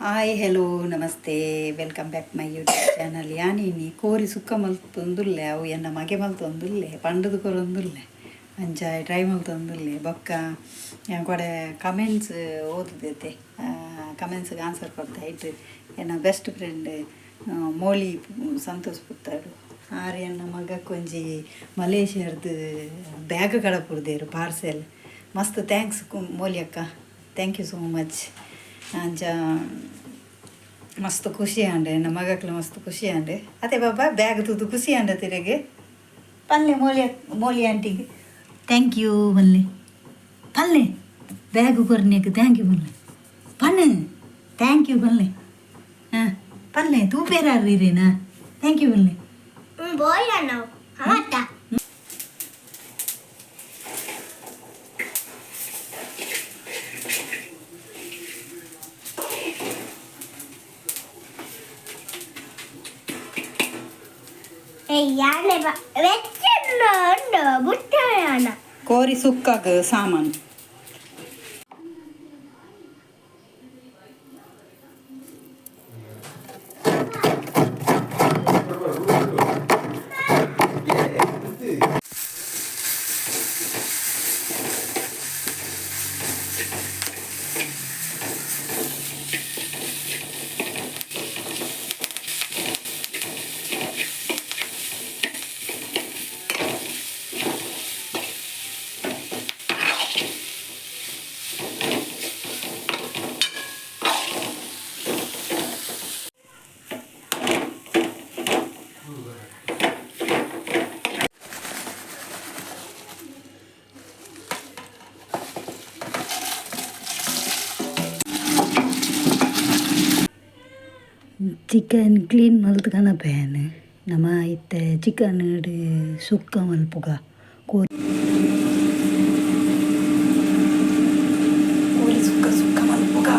Hi, hello, namaste, welcome back my YouTube channel. ಯಾನಿನಿ ಕೋರಿ ಸುಕ್ಕ ಮಲ್ತೊಂದುಲ್ಲೆ, ಅವು ಎನ್ನ ಮಗೆ ಮಲ್ತೊಂದುಲ್ಲೆ, ಪಂಡದು ಕೊರೊಂದುಲ್ಲೆ, ಅಂಚ ಟ್ರೈ ಮಲ್ತೊಂದುಲ್ಲೆ. ಬೊಕ್ಕ ಕೊಡೆ ಕಮೆಂಟ್ಸ್ ಓದುದೈತೆ, ಕಮೆಂಟ್ಸ್ಗೆ ಆನ್ಸರ್ ಕೊಡ್ತಾ ಇಟ್ಟು. ಎನ್ನ ಬೆಸ್ಟ್ ಫ್ರೆಂಡ್ ಮೋಲಿ ಸಂತೋಷ್ ಪುತ್ತಾಡು ಆರ್ ಎನ್ನ ಮಗಕ್ಕೊಂಜಿ ಮಲೇಷ್ಯಾರ್ದು ಬ್ಯಾಗ್ ಕಡಪುಡ್ದೇರು ಪಾರ್ಸೆಲ್. ಮಸ್ತ್ thanks Moli ಅಕ್ಕ, thank you so much. ಅಂಚ ಮಸ್ತ್ ಖುಷಿ ಆಂಡ್, ಎನ್ನ ಮಗಕ್ಲು ಮಸ್ತ್ ಖುಷಿ ಆಂಡ್. ಅದೇ ಬಾಬಾ, ಬ್ಯಾಗ್ ತೂದು ಖುಷಿ ಆಂಡ ತಿರುಗಿ ಪಲ್ಲೆ? ಮೋಲಿ, ಮೋಲಿ ಆಂಟಿಗೆ thank you ಪಲ್ಲೆ. ಪಲ್ಲೆ, ಬ್ಯಾಗ್ ಕೊರ್ನೇಕ್ thank you ಪಲ್ಲೆ. ಪಣ್ಣು, thank you ಪಲ್ಲೆ. ಹಾಂ, ಪಲ್ಲೆ, ತೂಪೇರಾರೀರೇನಾ? Thank you ಪಲ್ಲೆ. ಬೋಯ್ ಅಮತ್ತ. ಯಾನೆ ವೆಚ್ಚ ಬುಟ್ಟ. ಕೋರಿ ಸುಕ್ಕಾಗ ಸಾಮಾನು. ಚಿಕನ್ ಕ್ಲೀನ್ ಮಲ್ತ್ ಕನಪೇನು. ನಮ ಇತ್ತೆ ಚಿಕನ್ ಸುಕ್ಕ ಮಲ್ಪುಗ. ಕೋರಿ ಕೋರಿ ಸುಕ್ಕ ಸುಕ್ಕ ಮಲ್ಪುಗ.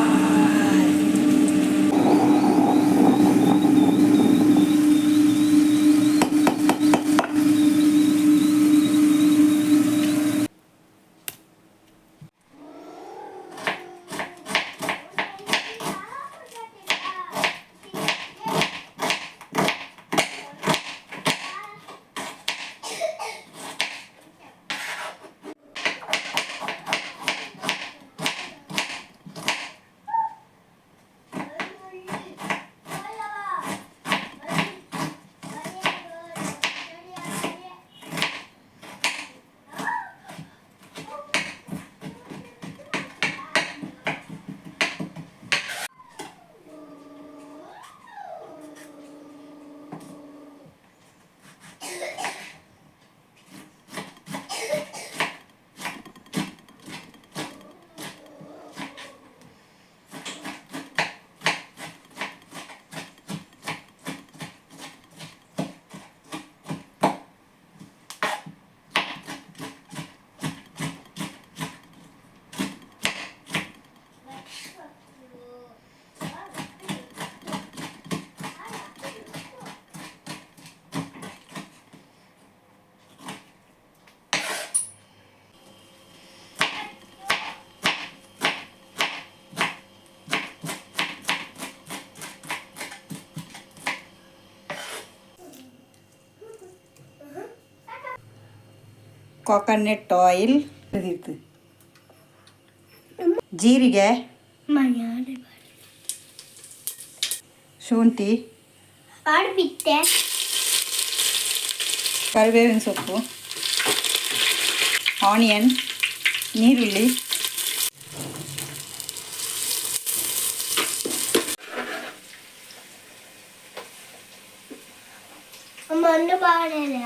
ಕೋಕೋನಟ್ ಆಯಿಲ್ ಇತ್ತು, ಜೀರಿಗೆ, ಶುಂಠಿ, ಬಿಟ್ಟೆ. ಕರಿಬೇವಿನ ಸೊಪ್ಪು, ಆನಿಯನ್, ನೀರುಳ್ಳಿ. ಮಣ್ಣು ಬಾಳೆಲ್ಲ.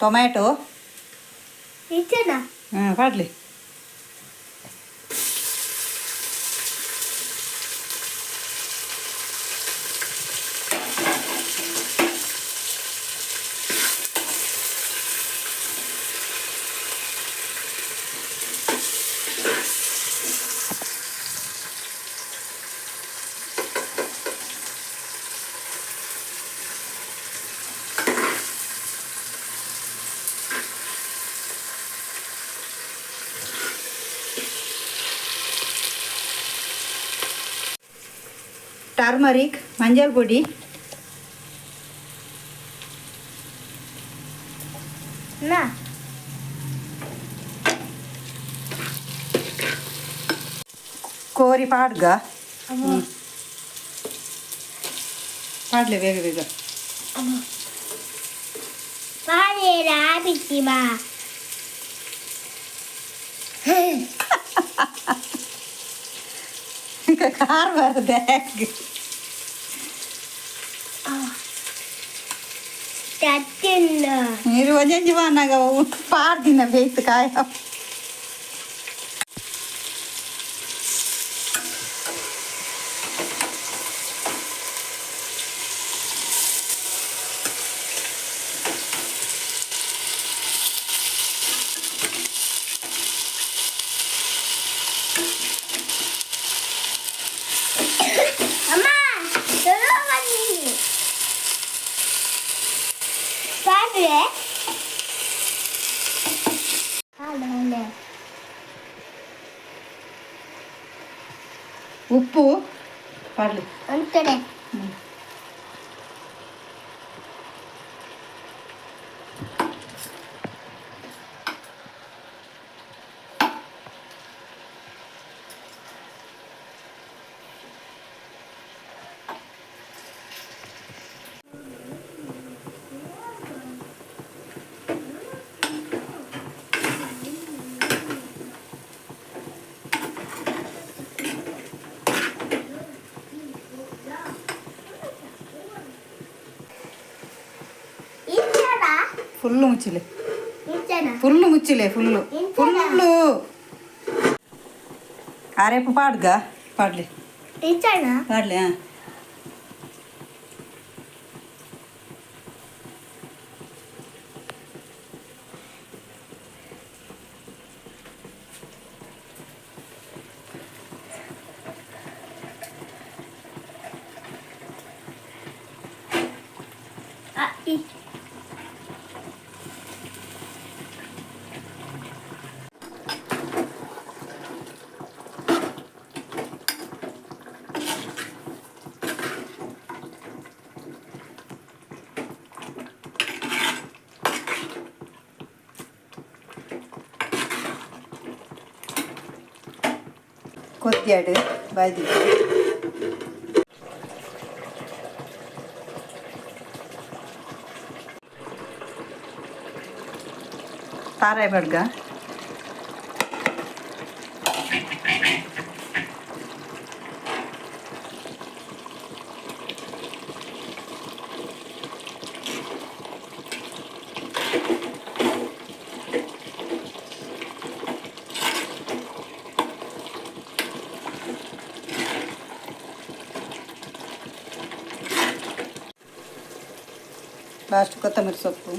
ಟೊಮ್ಯಾಟೊ. ನಿಜನಾ? ಹಾಂ, ಪಾಡ್ಲಿ. ಟರ್ಮರಿಕ್, ಮಂಜಲ್ ಪೊಡಿ. ನಾ. ಕೋರಿ ಪಾಡ್ಗ. ಪಾಡ್ಲೆ ಬೇಗ ಬೇಗ. ಪಾಡೇರ ಬಿಟ್ಟಿ ಬಾ. ಕಾರ್ ಬರ್ತದೆ. ತತ್ತಿಲ್ಲ. ನೀರು ಒಂಜೊಂಜಿ ಬಾನಾಗ ಪಾಡ್ದಿನ ಬೇಯ್ತು ಕಾಯ. ಅಮ್ಮ, ಚಲೋ ಬನ್ನಿ. ಪಾಡ್ರೆ ಹಾಡೋಣ. ಉಪ್ಪು ಪಾಡ್ಲಿ. ಅಂತಾರೆ. ಇಂಚನ. ಫುಲ್ಲು ಮುಚ್ಚಿಲೆ. ಇಂಚನ. ಫುಲ್ಲು ಮುಚ್ಚಿಲೆ, ಫುಲ್ಲು. ಇಂಚನ. ಫುಲ್ಲು ಅರೇಪು ಪಾಡ್ಗ, ಪಾಡ್ಲಿ. ಇಂಚನ. ಪಾಡ್ಲಿ, ಹಾಂ. ಆ, ಇ. ಕೊದ್ಯಾಡು ಬಾಯ್ದಿತ್ತು. ತಾರಾಯ್ ಬಡ್ಗ. ಲಾಸ್ಟ್ ಕೊತ್ತಂಬರಿ ಸೊಪ್ಪು.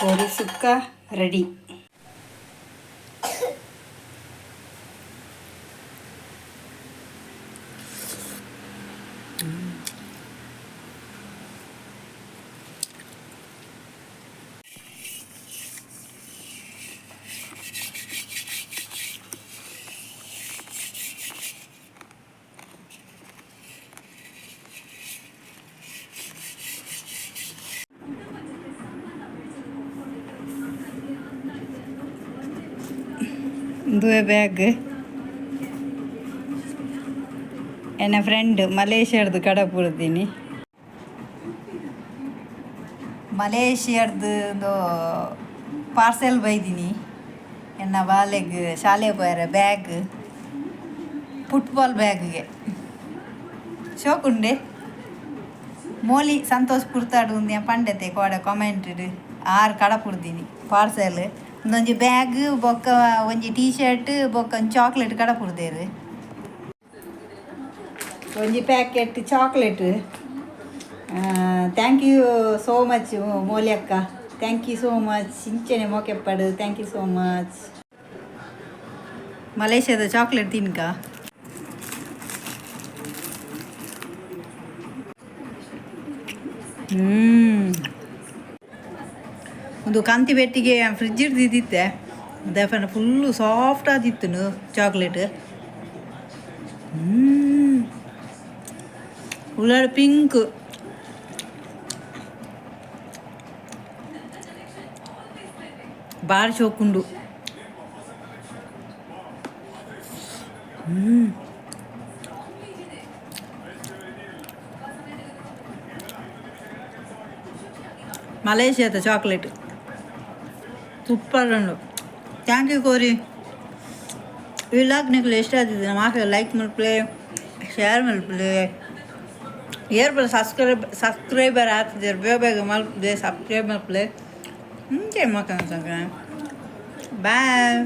ಕೋರಿ ಸುಕ್ಕ ರೆಡಿ. ಇಂದುವೆ ಬ್ಯಾಗ್ ಎನ್ನ ಫ್ರೆಂಡ್ ಮಲೇಷ್ಯಾಡ್ದು ಕಡಪುಡ್ತೀನಿ. ಮಲೇಷ್ಯಾಡ್ದು ಒಂದು ಪಾರ್ಸೆಲ್ ಬೈದಿನಿ. ಎನ್ನ ಬಾಲೆಗ್ ಶಾಲೆ ಪೋಯರ ಬ್ಯಾಗ್, ಫುಟ್ಬಾಲ್ ಬ್ಯಾಗ್ಗೆ ಶೋಕುಂಡೆ. ಮೋಲಿ ಸಂತೋಷ್ ಪುರ್ತಾಡು ಉಂದು ಪಂಡತೆ ಕೋಡ ಕಾಮೆಂಟ್. ಆರು ಕಡಪುಡ್ದೀನಿ ಪಾರ್ಸೆಲ್. ಒಂದೊಂಜಿ ಬ್ಯಾಗ್ ಬೊಕ್ಕ ಒಂಜಿ ಟೀ ಶರ್ಟ್ ಬೊಕ್ಕ ಒಂಜಿ ಚಾಕ್ಲೇಟ್ ಕಡಪುಡ್ದೇರು. ಒಂಜಿ packet chocolate. Thank you so much Moli ಅಕ್ಕ, thank you so much. ಇಂಚನೆ ಮೋಕೆಪ್ಪಡು. Thank you so much. ಮಲೇಷ್ಯಾದ ಚಾಕ್ಲೇಟ್ ತಿನ್ಕ. ಒಂದು ಕಂತಿ ಬೆಟ್ಟಿಗೆ ಫ್ರಿಜ್ ಇಡ್ದಿದ್ದಿತ್ತೆ ದಫನ ಫುಲ್ಲು ಸಾಫ್ಟ್ ಆದಿತ್ತು ಚಾಕ್ಲೇಟ್. ಉಳ್ಳಾಡ ಪಿಂಕ್. ಬಾರಿ ಚೋಕುಂಡು. ಮಲೇಷ್ಯಾದ ಚಾಕ್ಲೇಟ್ ಸೂಪರ್ ಉಂಡು. Thank you ಕೋರಿ. ವ್ಲಾಗ್ ನಿಕ್ಲು ಇಷ್ಟ ಆದಿದೆ ಮಾತ್ರ ಲೈಕ್ ಮಲ್ಪಲೆ, ಶೇರ್ ಮಲ್ಪಲೆ. ಏರ್ ಬಲ ಸಬ್ಸ್ಕ್ರೈಬರ್ ಆತಿದ್ದಾರೆ, ಬೇಗ ಬೇಗ ಮಲ್ಪದೆ ಸಬ್ಸ್ಕ್ರೈಬ್ ಮಲ್ಪಲೆ. ಇಂಚೆ ಮಕ್ಕಳ. ಬಾಯ್.